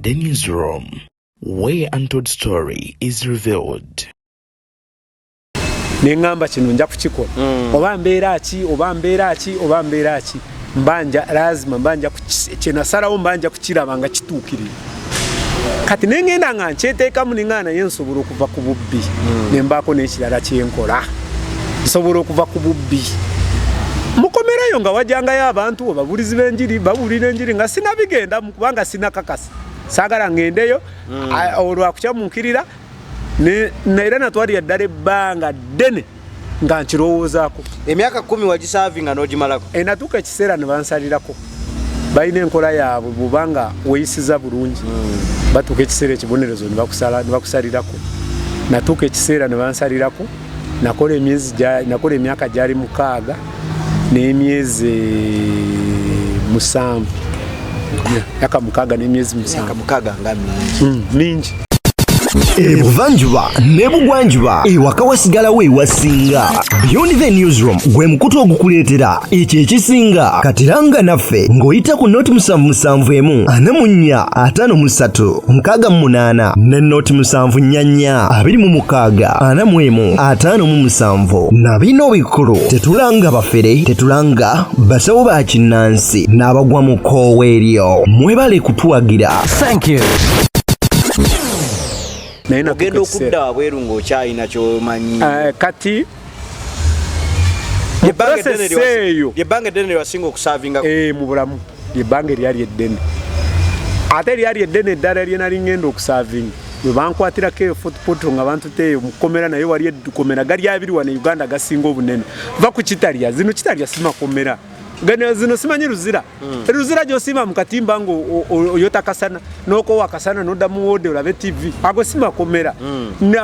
The Newsroom, where untold story is revealed. Neŋŋamba kino nja kukikola, oba mbeera ki, oba mbeera ki, oba mbeera ki, mbanja lazima mbanja kyenasalawo mbanja kukiraba nga kituukirira. Kati nengenda nga nkyeteekamu, neŋŋamba naye nsobola okuva ku bubbi nembaako n'ekirala kyenkola, nsobola okuva ku bubbi. Mukomerayo nga wajangayo abantu ababulizi b'enjiri, babuulira enjiri, nga sinabigendamu kubanga sinakakasa, saagala ngendeyo. Olwakukyamunkirira era natwalira ddala ebbanga ddene nga nkirowoozaako. Emyaka 10 wagisaavinga n'ogimalako? Natuuka ekiseera ne bansalirako. Balina enkola yaabwe, bwobanga weeyisiza bulungi, batuuka ekiseera ekibonerezo ne bakusalirako. Natuuka ekiseera ne bansalirako. Nakola emyezi, nakola emyaka gyali 6 n'emyezi 7, myaka 6 n'emyezi 7. 6 nga mingi. Mingi. Ebuvanjuba n'ebugwanjuba, ewaka wasigalawo ewasinga. Beyond the Newsroom gwe mukutu ogukuleetera ekyo ekisinga. Katiranga naffe ng'oyita ku 077 44 53 68 ne 074 26 41 57. Na bino bikulu: tetulanga bafere, tetulanga basawo ba kinnansi n'abagwa mu kkoowa eryo. Mwebale kutuwagira. Thank you. Naye natuuka Ogenda ekiseera. okudda wabweru ng'okyalina kyomanyi. Kati mu process eyo Lyebbanga eddene lyewasinga okusaavinga? Mu bulamu lyebbanga eryali eddene, ate eryali eddene eddala lye nali ngenda okusaavinga bwe bankwatirako eyo Fort Portal nga bantuteeyo mukomera. Naye wali eddukomera gali abiri wano e Uganda gasinga obunene. Va ku Kitalya, zino Kitalya si makomera. Gano zino simanyi Luzira. Luzira gyosiima mu katimba nga oyota kasana n'okowa akasana n'odda mu wode olabe TV, ago si makomera.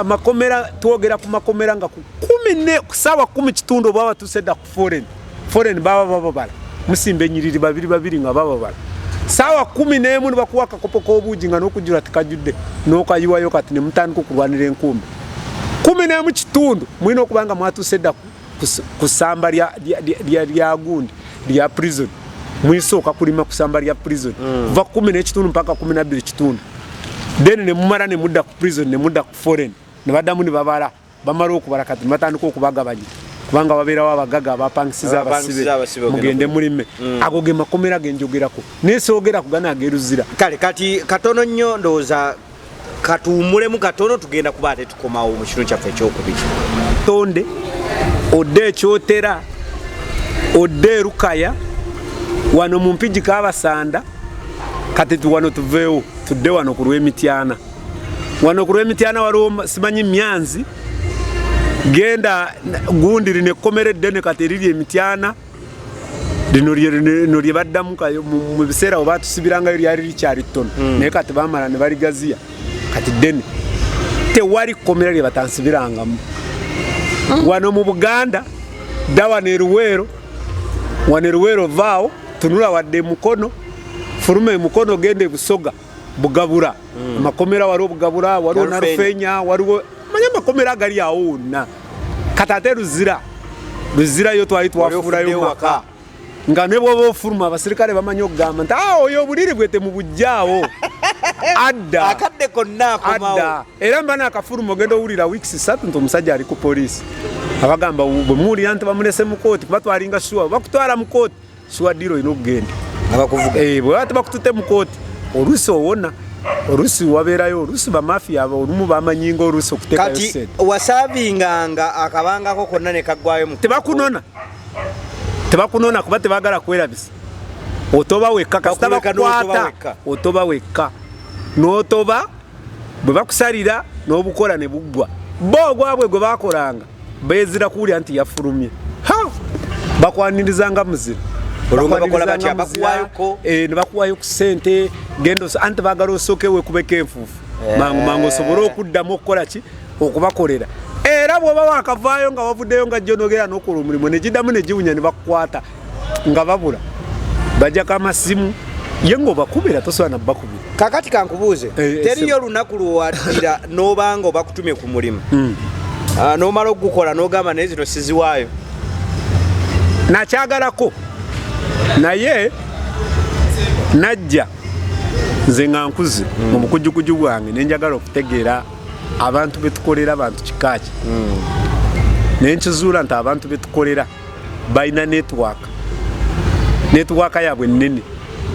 Amakomera, twogera ku makomera nga ku kumi ne ku saawa 10 kitundu oba watuuse dda ku foreign. Foreign baba bababala, musimba enyiriri babiri babiri nga bababala. Saawa 11 ne bakuwa akakopo k'obuugi nga n'okujjula tekajjudde, n'okayiwayo. Kati ne mutandika okulwanira enkumbi. 11 kitundu mulina okuba nga mwatuuse dda ku ssamba lya gundi lya prison. Mwisooka kulima ku ssamba lya prison kuva 10 n'ekitundu mpaka 12 kitundu. Then ne mumala ne mudda ku prison, ne mudda ku foreign, ne baddamu ne babala. Bamala okubala, kati ne batandika okubagabanya kubanga babeerawo abagaga abapangisiza Abapangisiza abasibe. Abasibe ogenda Mugende mulime. Ago ge makomera genjogerako, naye soogera ku gano ag'eruzira. Kale kati katono nnyo, ndowooza katuwummulemu katono, tugenda kuba ate tukomawo mu kitundu kyaffe ekyokubiri. Tonde odde ekyotera, odde erukaya wano mu Mpigi Kabasanda. Kati wano tuveewo tudde wano ku lw'Emityana. Wano ku lw'Emityana waliwo simanyi Myanzi, genda gundi lino ekkomera eddene kati eriri Emityana lino lino lye baddamu mu biseera we batusibirangayo lyali likyali ttono, naye kati bamala ne baligaziya, kati ddene. Tewali kkomera lye batansibirangamu wano mu Buganda. Dda wano eruweero, wano eruweero vaawo tunula wadde emukono, fuluma emukono genda ebusoga Bugabura. Amakomera waliwo Bugabura, waliwo Nalufenya. Nalufenya waliwo, manya amakomera agali awo wonna. Kati ate Luzira, Luzira yo twali twafuulayo Wali maka waka. Nga ne bwoba ofuluma, abasirikale bamanyi okugamba nti, "Ah, oyo obuliri bwe temubuggyaawo, adda." Akadde konna akomawo. Adda. Era mba nakafuluma, ogenda owulira weeks 3 nti omusajja ali ku poliisi. Abagamba bwe muwulira nti bamulese mu kooti, kuba twalinga sure bakutwala mu kooti, sure deal olina okugenda. Nga bakuvuga. Eh, bwe baba tebakututte mu kooti, oluusi owona, oluusi wabeerayo, oluusi bamafiya olumu bamanyinga oluusi okuteekayo Kati sente. wasaavinganga akabangako konna ne kaggwayo mu Tebakunona, tebakunona kuba tebagala kwerabisa. Otoba wekka kasita Bakuleka n'otoba bakukwata. Wekka. Otoba wekka n'otoba, bwe bakusalira n'obukola ne buggwa. Bo ogwabwe gwe bakolanga bezira kuwulira nti yafulumye, ha bakwanirizanga muzira. Olwo nga bakola Bakwanirizanga batya? muzira, Bakuwaayoko? Ne bakuwaayo ku ssente. Genda anti baagala osooke weekubeko enfuufu mangu mangu osobole okuddamu okukola ki, okubakolera. Era bw'oba wakavaayo nga wavuddeyo nga jjo nogera n'okola omulimu ne giddamu ne giwunya ne bakukwata nga babula bajjako amasimu ye ng'obakubira tosobola nabbakubira. Kakati kankubuuze, teriyo olunaku lwewaddira n'obanga obakutumye ku mulimu, n'omala okugukola n'ogamba naye zino siziwaayo? Nakyagalako, naye najja. Nze nga nkuze mu bukujukuju bwange nenjagala okutegeera abantu betukolera abantu kikaki. Nenkizuula nti abantu betukolera balina network. Network yaabwe nnene,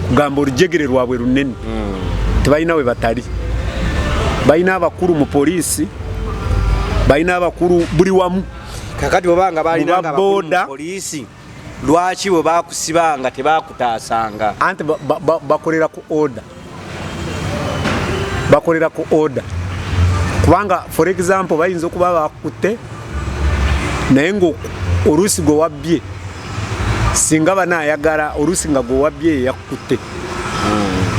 kugamba olujegere lwabwe lunene. Tebalina we batali, balina abakulu mu poliisi, balina abakulu buli wamu. Kakati obanga balina nga abakulu mu poliisi, lwaki bwe bakusibanga tebakutaasanga? Anti bakolera ku order, bakolera ku order. Kubanga for example bayinza okuba bakutte, naye nga oluusi gwe wabbye singa banaayagala, oluusi nga gwe wabbye ye yakutte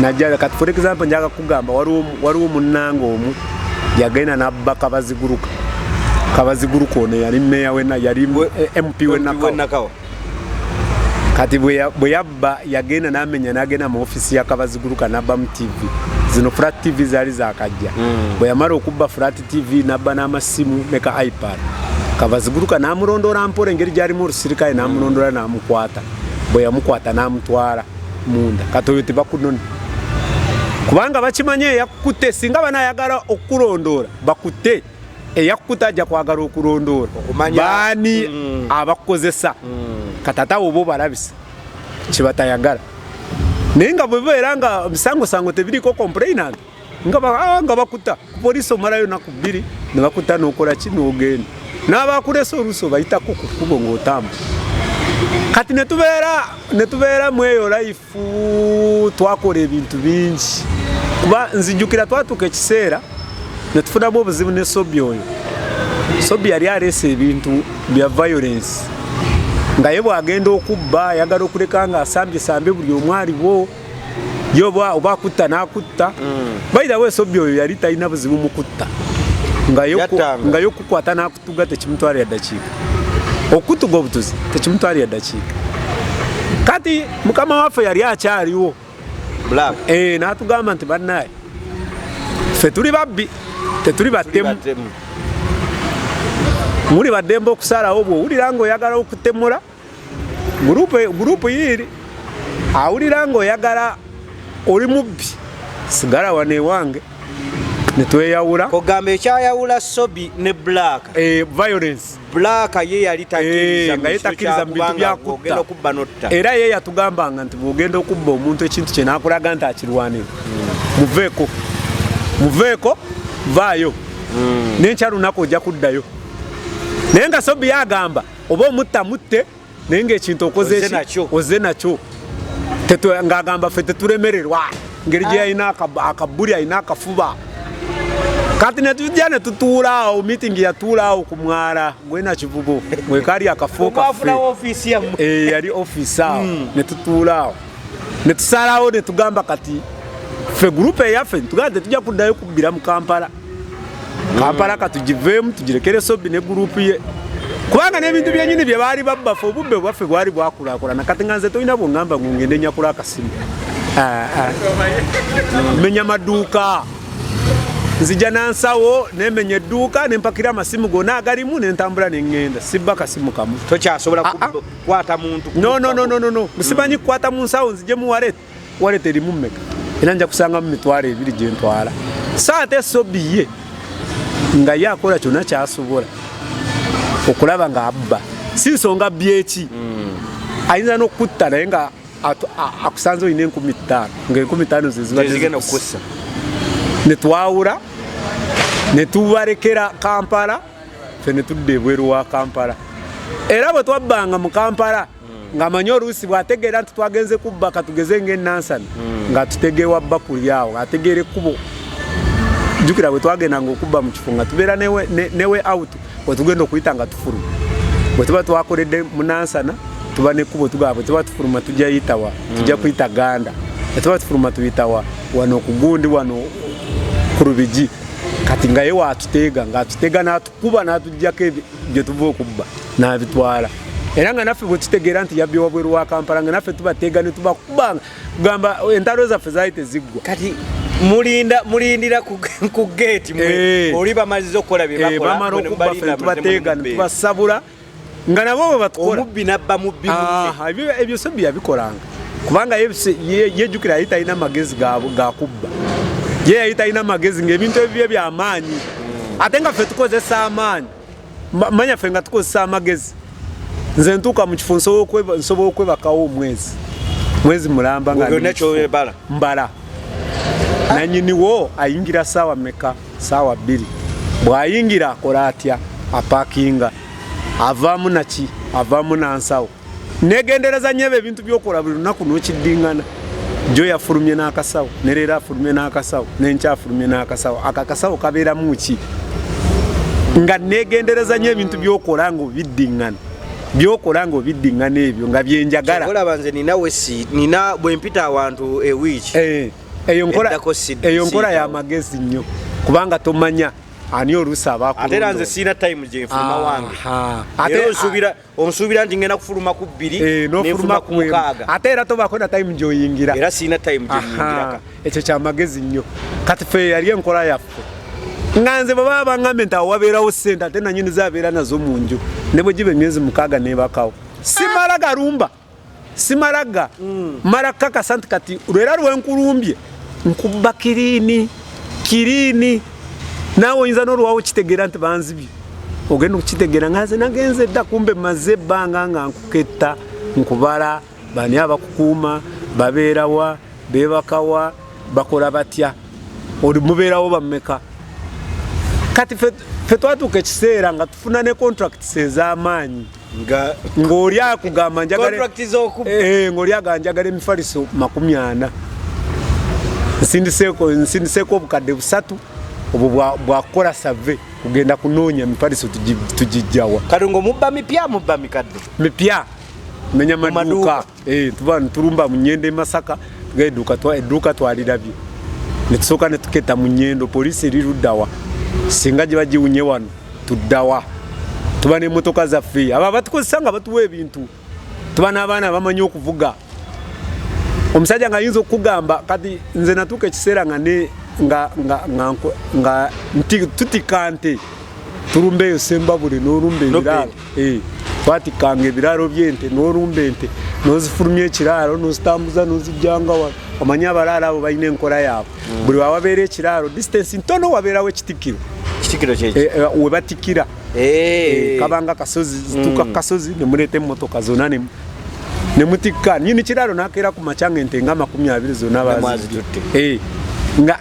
najja. Kati for example njaga kugamba, waliwo munnange omu yagenda nabba Kabaziguruka. Kabaziguruka ono yali meya wena, yali MP w'e Nakawa. Kati bwe yabba, yagenda n'amenya n'agenda mu ofisi ya Kabaziguruka n'abba mu TV zino, flat TV zaali zakajja. Bwe yamala okubba flat TV, n'abba n'amasimu ne ka iPad. Kabaziguruka n'amulondoola mpola, engeri gyalimu olusirikale, n'amulondoola n'amukwata. Bwe yamukwata n'amutwala munda. Kati oyo tebakunona kubanga bakimanye eyakutte. Singa banayagala okukulondoola bakutte, eyakukuta ajja kwagala okulondoola baani abakukozesa. Kati ate awo oba obalabisa kyebatayagala. Naye nga bwebeera nga bisangosango tebiriko complainant, nga bakuta ku poliisi, omalayo naku 2 ne bakuta, n'okola ki, n'ogenda. N'abakulesa oluusi obayitako ku kkubo ng'otambula. Kati netubeera mu eyo life, twakola ebintu bingi. Kuba nzijukira twatuuka ekiseera netufunamu obuzibu ne Sobi oyo. Sobi yali aleese ebintu bya violence, nga ye bwagenda okubba ayagala okuleka nga asambye sambye buli omu aliwo, ye oba akutta n'akutta. By the way, Sobi oyo yali talina buzibu mu kutta, nga ye okukwata n'akutuga tekimutwalira ddakiika, okutuga obutuzi tekimutwalira ddakiika. Kati mukama waffe yali akyaliwo n'atugamba nti bannaye, ffe tuli babbi, tetuli battemu, muli baddembe okusalawo. Bw'owulira ng'oyagala okutemula gurupu yiiri, awulira ng'oyagala oli mubbi, sigala wano ewange. Netweyawula. Kugamba ekyayawula Sobi ne Black? Violence. Black ye yali nga ye takkiriza mu bintu byakutta. Kubba notta. Era ye yatugambanga nti bw'ogenda okubba omuntu ekintu kye n'akulaga nti akirwanira, muveeko, muveeko, vaayo, nenkya lunaku ojja kuddayo. Naye nga Sobi yagamba oba omutta mutte, naye ngaekintu okoze oze nakyo. Ng'agamba ffe tetulemererwa, ngeri gye yalina akabuli, alina akafuba. Kati netujja netutuula awo, meeting yatuula awo ku mwala gwena Kivubo wekali akafo kaffe, yali office awo. Netutuula awo netusalawo, netugamba kati ffe gurupu eyaffe tugamba tetujja kuddayo kubbira mu Kampala. Kampala katugiveemu, tugirekere Sobi ne gurupu ye, kubanga n'ebintu byenyini bye baali babba, ffe obubbe bwaffe bwali bwakulaakulana. Kati nga nze tolina bwongamba ngu ngende nyakula akasimu. Menya maduuka, nzija nansawo nemenya edduuka, nempakira amasimu gonna agalimu, nentambula neŋŋenda, sibba kasimu kamu. Tokyasobola kukwata muntu? No, no, no, no, no, no. Musimanyi kukwata mu nsawo nzije mu wallet. Wallet erimu mmeka? Era nja kusangamu 20,000 gyentwala. So ate Sobi ye nga ye akola kyonna kyasobola okulaba nga abba, si nsonga byeki, ayinza n'okutta, naye nga akusanze olina 5,000, nga 5,000 zeziba okukussa. Netwawula, netubalekera Kampala, ffe netudda ebweru wa Kampala. Era bwe twabbanga mu Kampala, ng'amanyi oluusi bw'ategeera nti twagenze kubba, katugeze ng'enansana, nga tutegeewa bakuli awo, ategeera ekkubo. Jjukira bwe twagendanga okubba mu kifo, nga tubeera newe out wetugenda okuyita nga tufuluma. Bwe tuba twakoledde munansana, tuba nekkubo, tugaba bwe tuba tufuluma tujja yitawa, tujja kuyita Ganda. Bwe tuba tufuluma tuyitawa wano ku gundi, wano ku Lubigi. Kati nga ye watuteega, ng'atuteega n'atukuba n'atuggyako bye tuva okubba n'abitwala. Era nga naffe bwe tutegeera nti yabbye wabweru wa Kampala, nga naffe tubateega ne tubakuba, kugamba entalo zaffe zaali teziggwa. Kati mulinda, mulindira ku gate mwe oli bamaliza okukola bye bakola? Bamala okubba, ffe tubateega ne tubasabula, nga nabo bwe batukola. Omubbi nabba mubbi munne. Ebyo Sobi yabikolanga. Kubanga yejjukira yali talina magezi ga kubba. Ye yali talina magezi ng'ebintu ebibye by'amaanyi. Ate nga ffe tukozesa amaanyi. Manya ffe nga tukozesa amagezi. Nze ntuuka mu kifo nsobola okwebakawo omwezi. Mwezi mulamba nga mbala. Nanyiniwo ayingira saawa meka? Saawa 2. Bw'ayingira akola atya? Apakinga. Avaamu naki? Avaamu na nsawo. Negendereza nnyo ebintu by'okola buli lunaku n'okiddingana. Jo yafulumye n'akasawo, ne leero afulumye n'akasawo, n'enkya afulumye n'akasawo. Ako akasawo kabeeramu ki? Nga negendereza nnyo ebintu by'okola ng'obiddingana. By'okola ng'obiddingana ebyo nga bye njagala. Olaba nze nina wesi, nina bwe mpita awantu ewiiki. Eyo nkola ya magezi nnyo kubanga tomanya ani oluusi abakulonda. Ate era nze sirina time gye nfuluma wange. Era onsuubira nti ngenda kufuluma ku 2, n'ofuluma ku 6. Ate era tobaako na time gy'oyingira. Era sirina time gye nnyingiraka. Ekyo kya magezi nnyo. Kati ffe yali enkola yaffe. Nga nze bwe baba baŋŋambye nti awo wabeerawo ssente ate nannyini zaabeera nazo mu nju. Ne bwe giba emyezi 6 neebakawo. Simala galumba. Simalaga. Mala kakasa nti kati lwera lwenkulumbye nkuba kirini kirini naawe oyinza n'olwawo kitegeera nti banzibye. Ogenda okukitegeera nga nze nagenze dda kumbe maze ebbanga nga nkuketta nkubala bani abakukuuma babeerawa beebakawa bakola batya oli mubeerawo bammeka. Kati ffe twatuuka ekiseera nga tufuna ne contracts ez'amaanyi. Ng'oli akugamba ng'oli agamba njagala emifaliso 40. Nsindiseeko obukadde 3 obwo bwakukola survey kugenda kunoonya emifaliso tugijjawa. Kati ng'omubba mipya mubba mikadde? Mipya. Menya maduuka. Tuba tulumba mu Nyendo e Masaka, edduuka twalirabye. Ne tusooka ne tuketta mu Nyendo, poliisi eri luddawa. Singa gye bagiwunye wano tuddawa. Tuba n'emmotoka zaffe. Abo abatukozesa nga batuwa ebintu. Tuba n'abaana bamanyi okuvuga. Omusajja ng'ayinza okukugamba kati nze natuuka ekiseera nga tutikka nte. Tulumba eyo Sembabule n'olumba ebiraalo. Twatikkanga ebiraalo by'ente n'olumba ente n'ozifulumya ekiraalo n'ozitambuza n'ozijjanga wano. Omanyi abalaalo abo balina enkola yaabwe. Buli wawabeera ekiraalo distance ntono wabeerawo ekitikkiro. Kitikkiro kyeki? We batikkira. Kabanga kasozi, zituuka ku kasozi ne muleeta emmotoka zonna ne mutikka. Nnyini kiraalo n'akeera ku makya ng'ente nga 20 zonna baazitutte. Nga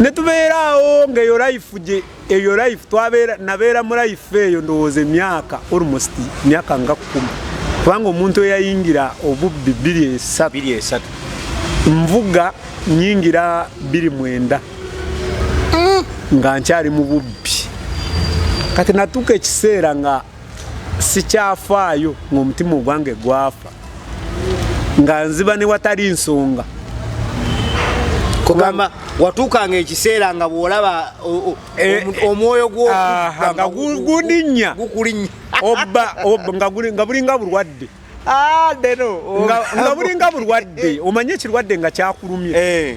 ne tubeera awo ng'eyo life gye eyo life twabeera nabeera mu life eyo ndowooza emyaka almost myaka nga 10. Kubanga omuntu eyayingira obubbi 23. 23. Nvuga nyingira 29. Nga nkyali mu bubbi. Kati natuuka ekiseera nga sikyafaayo ng'omutima ogwange gwafa. Nga nziba ne watali nsonga. Kugamba watuukanga ekiseera nga bw'olaba omwoyo nga gulinnya. Gukulinnya. Obba, nga bulinga bulwadde. Nga bulinga bulwadde. Omanye ekirwadde nga kyakulumye.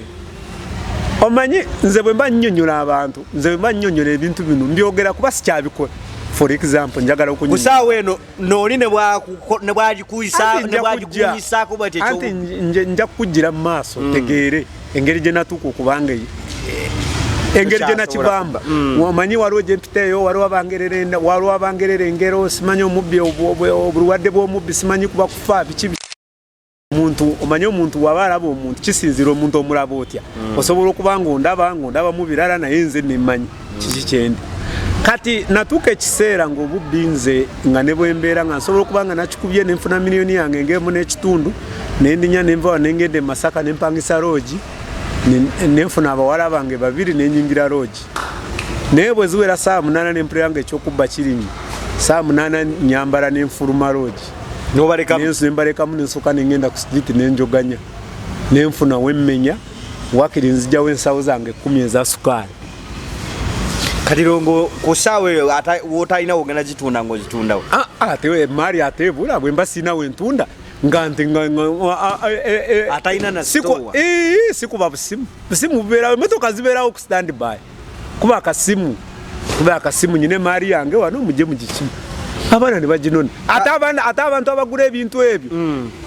Omanyi nze bwe mba nnyonnyola abantu, nze bwe mba nnyonnyola ebintu bino mbyogera kuba sikyabikola. For example, njagala okunyumya. Kusaawa eno n'oli ne bwagikuyisaako bw'ati ekyo. Anti nja kukugira mu maaso tegeere engeri gye natuuka okubanga engeri gye nakibamba. Omanyi waliwo gye mpita eyo, waliwo abangerera engero, simanyi omubbi obulwadde bw'omubbi simanyi kuba kufa biki. Omuntu omanyi omuntu waba alaba omuntu kisinziira omuntu omulaba otya. Osobola okuba ng'ondaba mu birala naye nze nemmanyi kiki kyendi. Kati natuuka ekiseera ng'obubbi nze nga ne bwe mbeera nga nsobola okuba nga nakikubye ne nfuna miliyoni yange ng'emu n'ekitundu ne ndinya ne nva ne ngenda e Masaka ne mpangisa loogi ne nfuna abawala bange 2 ne nnyingira loogi. Naye bwe ziwera ssaawa 8 ne mpulira ng'ekyokubba kirinnya. Ssaawa 8 nnyambala ne nfuluma loogi. N'obalekamu? Ne mbalekamu ne nsooka ne ngenda ku street ne njoganya. Ne nfuna we mmenya, waakiri nzigyawo ensawo zange 10 eza sukaali. Kati longo ku ssaawa eyo w'otalina w'ogenda zitunda ng'ozitundawo? Ate emaali ate ebula bwe mba sirina we ntunda nga nti Atalina na sitowa. Sikuba busimu. Busimu bubeerawo, emmotoka zibeerawo ku stand by. Kuba akasimu, kuba akasimu nyine emaali yange wano mujje mugikime. Abaana ne baginona. Ate abantu abagula ebintu ebyo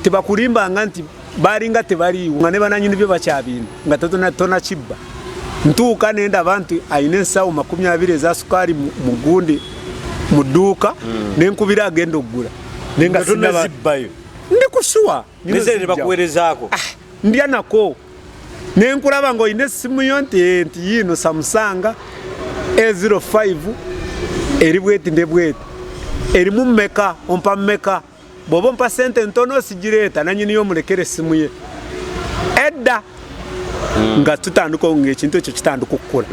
tebakulimbanga nti balinga tebaliiwo, nga ne bananyini byo bakyabina nga tonakibba. Ntuuka nenda abantu ayina ensawo 20 eza sukaali mu gundi mu dduuka, nenkubira agenda okugula. Nenga Nga tonazibbayo. Ndi kusuwa. Neze ne bakuweerezaako. Ndya nako. Nenkulaba ng'olina essimu yo nti yiino Samsung A05 eri bweti ne bweti. Erimu mmeka, ompa mmeka. Bw'oba ompa ssente ntono sigireeta, nannyini yo omulekere essimu ye. Edda nga tutandika ng'ekintu ekyo kitandika okukula.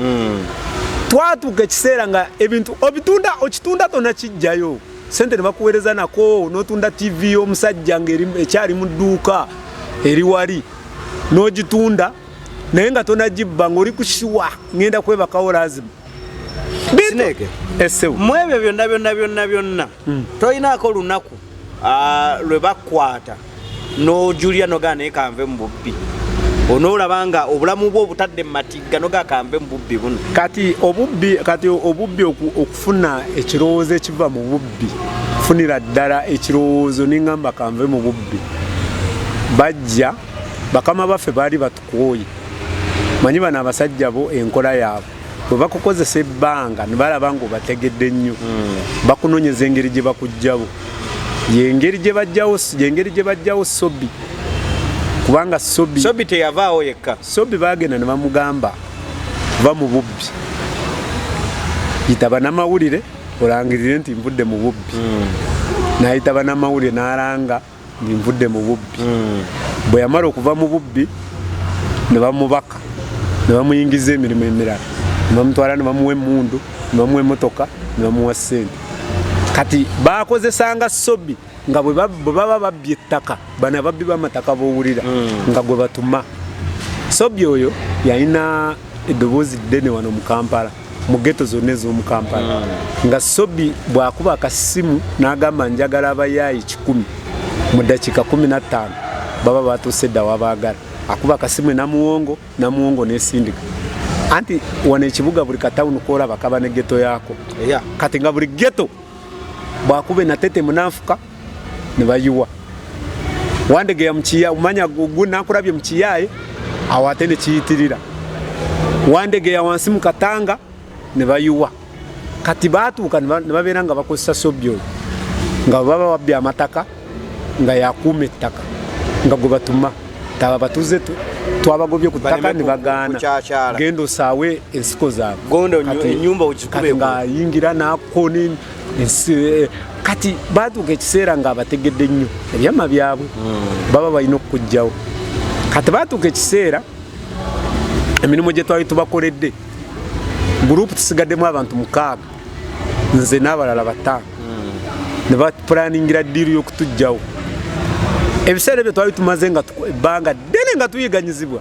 Twatuuka ekiseera nga ebintu obitunda, okitunda tonakijjayo. Ssente ne bakuweereza nako, n'otunda TV y'omusajja ng'ekyali mu dduuka eri wali. N'ogitunda naye nga tonagibba ng'oli kushuwa ngenda kwebakawo lazima. Snake. Esewo. Mu ebyo byonna byonna byonna byonna tolinaako lunaku lwe bakwata n'ojulira n'ogamba naye kanve mu bubbi. Onoolaba nga obulamu bwo obutadde mu matigga n'ogamba kanve mu bubbi buno. Kati obubbi okufuna ekirowoozo ekiva mu bubbi, funira ddala ekirowoozo n'engamba kanve mu bubbi. Bajja bakama baffe baali batukooye. Manyi bano abasajja bo enkola yaabwe bwe bakukozesa ebbanga ne balaba ng'obategedde nnyo, bakunoonyeza engeri gye bakuggyawo. Y'engeri gye bajjawo, y'engeri gye bajjawo Sobi. Kubanga Sobi teyavaawo yekka. Sobi baagenda ne bamugamba va mu bubbi, yita bannamawulire olangirire nti nvudde mu bubbi. N'ayita bannamawulire n'alanga nti nvudde mu bubbi. Bwe yamala okuva mu bubbi ne bamubaka, ne bamuyingiza emirimu emirala, ne bamutwala ne bamuwa emmundu, ne bamuwa emmotoka, ne bamuwa ssente. Kati baakozesanga Sobi nga bwe baba babbye ettaka, bano ababbi b'amataka b'owulira nga gwe batuma. Sobi oyo yalina eddoboozi ddene wano mu Kampala, mu ghetto zonna ez'omu Kampala. Nga Sobi bw'akuba akasimu n'agamba njagala abayaayi 100 mu ddakiika 15 baba batuuse dda wabaagala. Akuba akasimu e Namuwongo, Namuwongo n'esindika. Anti wano ekibuga buli katawuni k'olaba kaba ne ghetto yaako. Kati nga buli ghetto bw'akuba enatete munanfuka ne bayiwa. Wandegeya mu kiya, omanya nakulabye mu kiyaaye, awo ate ne kiyitirira. Wandegeya wansi mu Katanga ne bayiwa. Kati baatuuka ne babeera nga bakozesa Sobi oyo, nga baba babbye amataka nga yakuuma ettaka nga gwe batuma. Taba batuze twabagobye ku ttaka ne bagaana. Genda osaawe ensiko zaabwe. Kati ng'ayingira n'akoni ensi, kati baatuuka ekiseera ng'abategedde nnyo ebyama byabwe baba balina okukuggyawo. Kati baatuuka ekiseera emirimu gye twali tubakoledde, gurupu tusigaddemu abantu 6, nze n'abalala 5, ne bapulaningira ddiiru y'okutuggyawo. Ebiseera ebyo twali tumaze nga ebbanga ddene nga tuyiganyizibwa,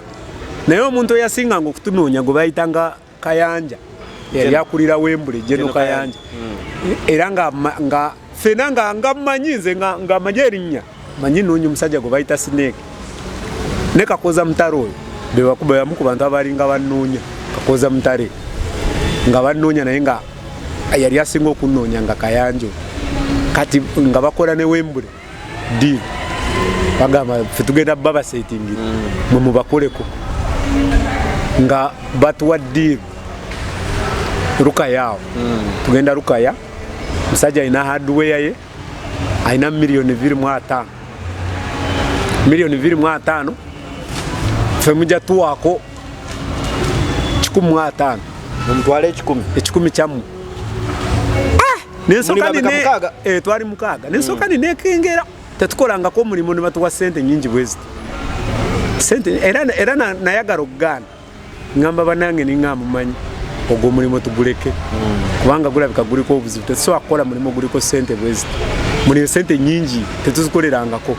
naye omuntu eyasinganga okutunoonya gwe bayitanga Kayanja, yali akulira Wembule, Jeno Kayanja. Era nga ffena nga mmanyi nze nga mmanyi erinnya, mmanyi nnoonya omusajja gwe bayita Snake ne Kakoza Mutale oyo, be bamu ku bantu abalinga bannoonya. Kakoza Mutale nga bannoonya, naye nga yali asinga okunnoonya nga Kayanja oyo. Kati nga bakola ne Wembule deal, bagamba ffe tugenda babasetingira mwe mubakoleko, nga batuwa deal Lukaya awo. Tugenda Lukaya, musajja alina hardware ye, alina miliyoni 25, miliyoni 25, ffe mujja tuwaako 150. Mumutwale 100. 100 kyammwe. Twali 6. Nensooka ninekengera, tetukolangako omulimu ne batuwa ssente nnyingi bwe ziti. Ssente, era nayagala okugaana. Ngamba bannange ninga mumanyi ogwo omulimu tuguleke, kubanga gulabika guliko obuzibu, tetusobola kukola mulimu guliko ssente bwe ziti. Muli ssente nnyingi tetuzikolerangako.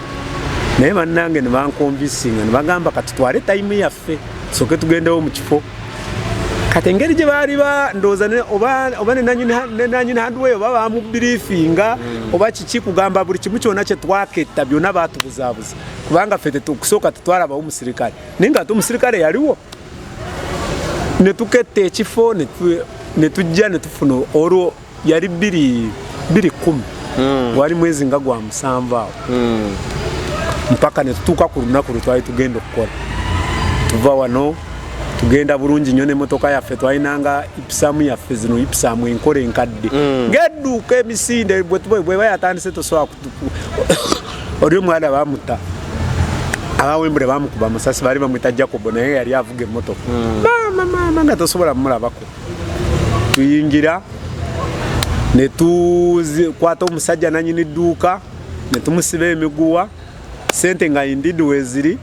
Naye bannange ne bankonvisinga ne bagamba katutwale tayimu yaffe tusooke tugendewo mu kifo. Kati engeri gye baali ndowooza oba ne nannyini hardware oba bamubiriefinga oba kiki, kugamba buli kimu kyonna kye twaketta byonna baatubuzaabuza, kubanga ffe okusooka tetwalabawo omusirikale, naye ng'ate omusirikale yaliwo. Ne tuketta ekifo, ne tujja ne tufuna olwo yali 210. Wali mwezi nga gwa 7 awo. Mpaka ne tutuuka ku lunaku lwe twali tugenda okukola. Tuva wano tugenda bulungi nnyo n'emmotoka yaffe, twalinanga Ipsum yaffe, zino Ipsum enkola enkadde ng'edduuka emisinde. Bweba yatandise tosobola oli omwana bamutta, abawembule bamukuba amasasi, baali bamwita Jacobo, naye yali avuga emmotoka maama maama nga tosobola mumulabako. Tuyingira ne tukwata omusajja nanyini dduuka ne tumusiba emiguwa, sente nga indidi weziri,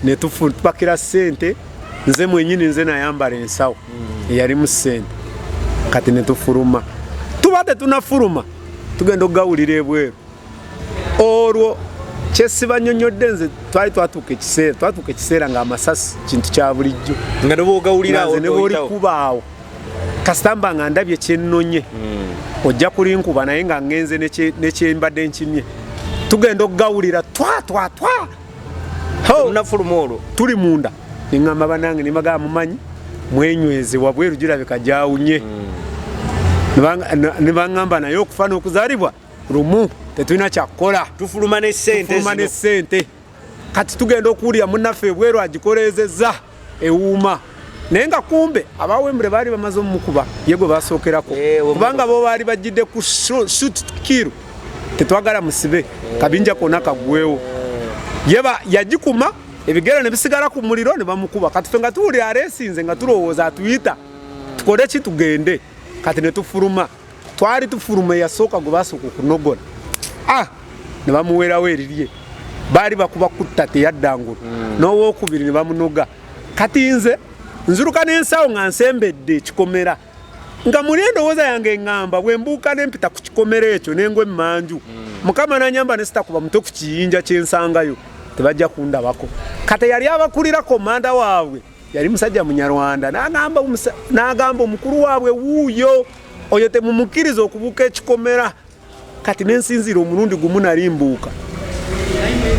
ne tupakira sente. Nze mwenyini nze nayambala ensawo eyalimu sente. Kati ne tufuluma, tuba tetunafuluma tugenda okugawulira ebweru. Olwo kyesibanyonyodde nze twali twatuuka ekiseera ng'amasasi kintu kya bulijjo, nga ne bw'ogawulira nze ne bw'olikubaawo kasita mba nga ndabye kyennonye ojja kulinkuba, naye nga ngenze nekyembadde nkimye. Tugenda okugawulira twa twa twa, munafuluma olwo tuli munda, neŋŋamba banange nemagamba mumanyi mwenyweze wabweru girabika gyawunye. Ne baŋŋamba naye okufa n'okuzaalibwa lumu, tetulina kyakukola, tufuluma ne sente. Kati tugenda okuwulira munnaffe ebweru agikoleezezza ewuuma, naye nga kumbe abawembule baali bamaze omukuba ye gwe basookerako, kubanga bo baali bajjidde ku shoot kill, tetwagala musibe kabinja konna kaggwewo. Yeba yagikuma ebigere ne bisigala ku muliro ne bamukuba. Kati ffe nga tuwulira areesinze, nga tulowooza atuyita tukole ki, tugende. Kati ne tufuluma, twali tufuluma eyasooka gwe basooka okunogola ne bamuweerawo erirye, baali bakuba kutta teyaddangula, n'owokubiri ne bamunoga. Kati nze nziruka n'ensawo nga nsembedde ekikomera, nga muli endowooza yange eŋŋamba bwe mbuuka ne mpita ku kikomera ekyo n'engwa emmanju, Mukama n'anyamba ne sitakuba mutwe ku kiyinja kyensangayo, tebajja kundabako. Kati yali abakulira komanda waabwe yali musajja Munyarwanda, n'agamba omukulu waabwe wuuyo oyo temumukkiriza okubuuka ekikomera. Kati nensinziira omulundi gumu nali mbuuka,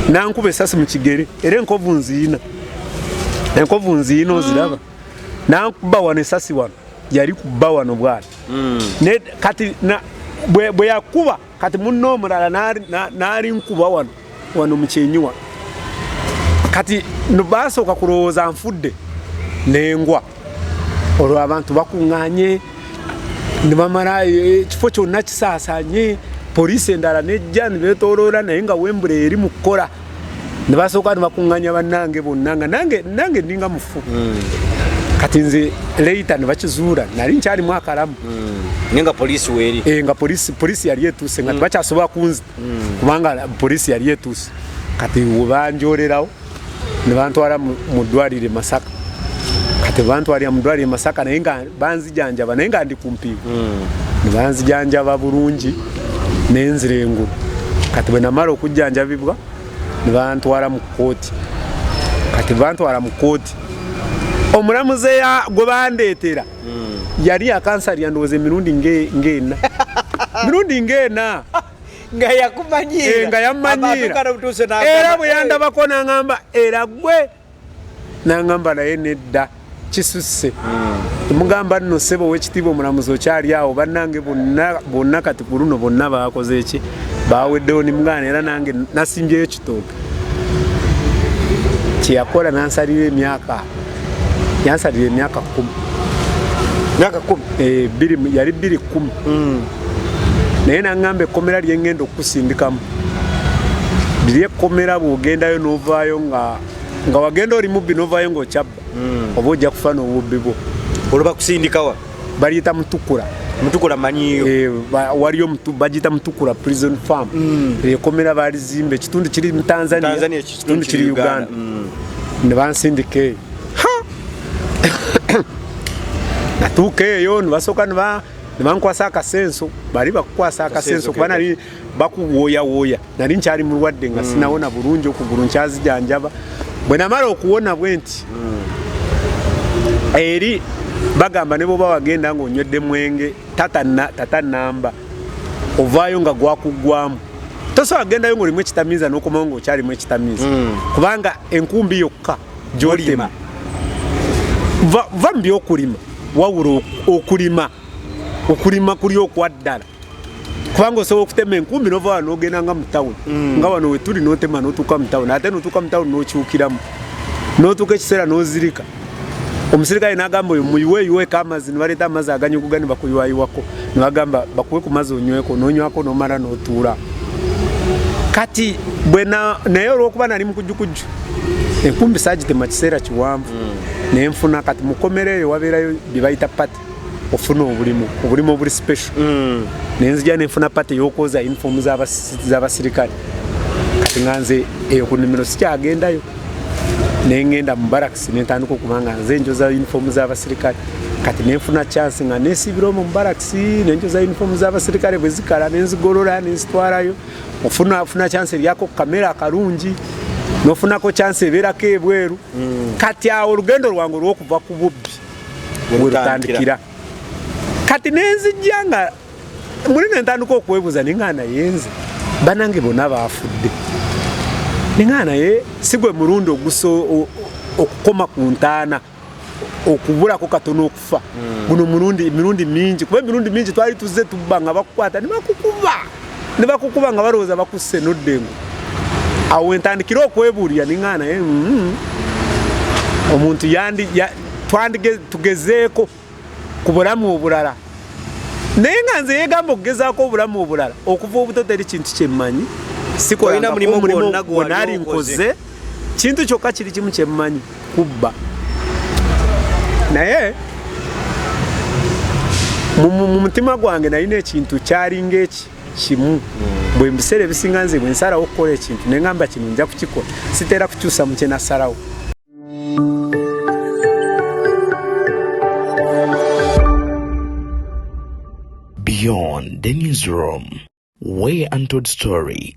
nankuba esasi mu kigere, era enkovu nziina, enkovu nziina oziraba. Nankuba wano esasi wano, yali kuba wano bwati. Kati bwe yakuba, kati munno omulala n'ali nkuba wano wano mu kyenyiwa. Kati basooka kulowooza nfudde, nengwa. Olwo abantu bakuŋŋaanye ne bamala ekifo kyonna kisaasaanye, poliisi endala nejja ne beetooloola, naye nga Wembule eri mu kukola. Ne basooka ne bakuŋŋaanya bannange bonna, nga nange ndinga mufu. Kati nze later ne bakizuula nali nkyalimu akalamu, naye nga poliisi weeri, nga poliisi yali etuuse, nga tebakyasobola kunzita kubanga poliisi yali etuuse. Kati webanjolerawo ne bantwala mu ddwaliro e Masaka. Kati bantwalira mu ddwaliro e Masaka, naye nga banzijanjaba, naye nga ndi ku mpiigo, ne banzijanjaba bulungi nenzira engulu. Kati bwe namala okujjanjabibwa ne bantwala mu kkooti. Kati bantwala mu kkooti, omulamuzi gwe bandeetera yali akansalira ndowooza emirundi ng'ena, mirundi ng'ena, nga yakumanyiira, nga yammanyiira. Era bwe yandabako n'aŋŋamba era gwe, n'aŋŋamba naye nedda kisusse. Mugamba nno ssebo ow'ekitiibwa omulamuzi okyali awo, bannange bonna bonna kati ku luno bonna baakoze ki, baaweddewo. Nimugana era nange nasimbyeyo kitooke. Kyeyakola nansalira emyaka, yansalira emyaka 10. Myaka 10? Yali 210, naye naŋŋamba ekkomera lyengenda okukusindikamu liri ekkomera bw'ogendayo n'ovaayo nga wagenda oli mubbi n'ovaayo ng'okyabba, oba ojja kufa n'obubbi bwo. Olwo bakusindikawa? Baliyita Mutukula. Mutukula manyiyo. Waliyo bagiyita Mutukula prison farm. Ekomera balizimba, ekitundu kiri mu Tanzania, ekitundu kiri Uganda. Ne bansindika eyo. Natuuka eyo ne basooka ne bankwasa akasenso, bali bakukwasa akasenso kuba nali bakuwooyawooya, nali nkyali mulwadde nga sinawona bulungi, okugulu nkyazijanjaba. Bwe namala okuwona bwe nti eri bagamba ne bwoba wagenda ng'onywedde mwenge tata namba, ovaayo nga gwakuggwamu. Tosobola kugendayo ng'olimu ekitamiiza n'okomawo ng'okyalimu ekitamiiza, kubanga enkumbi yokka gy'otema va mu byokulima, wawula okulima, okulima kuli okwaddala. Kubanga osobola okutema enkumbi nova wano nogenda nga mu tawuni, nga wano wetuli, notema notuuka mu tawuni, ate notuuka mu tawuni nokyukiramu, notuuka ekiseera nozirika. Omusirikale nagamba, "Oyo muyiweeyiweeko amazzi." Nibaleeta amazzi aganyuguga, nibakuyiwayiwako, nibagamba bakuwe ku mazzi onyweko, nonywako nomala notuula. Kati bwena naye olwokuba nali mukujjukujju, enkumbi saagitema kiseera kiwanvu, nenfuna. Kati mukomera eyo wabeerayo bye bayita party, ofuna obulimu obuli special. Nenzija nenfuna party ey'okwoza uniform z'abasirikale. Kati nga nze eyo ku nnimiro sikyagendayo, nengenda mu barracks, nentandika okuba nga nze njoza uniform z'abasirikale. Kati nenfuna chance nga nesibira omwo mu barracks, nenjoza uniform z'abasirikale, bwe zikala nenzigolola nenzitwalayo. Ofuna chance eryako kamera akalungi, nofunako chance ebeerako ebweru. Kati awo olugendo lwange olw'okuva ku bubbi we lutandikira. Kati nenzijja nga muli nentandika okwebuuza, naye nga naye nze banange bonna bafudde, ninga naye si gwe mulundi ogusa okukoma ku ntaana, okubulako katono okufa. Guno mulundi, emirundi mingi, kuba emirundi mingi twali tuzze tubba nga bakukwata ne bakukuba nga balowooza bakusse noddengo. Awo wentandikira okwebuulira, ninga naye omuntu yandi tugezeeko ku bulamu obulala. Naye nga nze yeegamba okugezaako obulamu obulala, okuva obuto teri kintu kyemmanyi. Tolina mulimu gwonna gwe wali Sikolangako okoze. Nkoze kintu kyokka kiri kimu kyemmanyi, kubba. Naye mu mutima gwange nalina ekintu kyalinga eki kimu. Bwe biseera ebisinga nze bwe nsalawo okukola ekintu neŋŋamba kino nja kukikola, sitera kukyusa mu kye nasalawo. Beyond the Newsroom, where untold story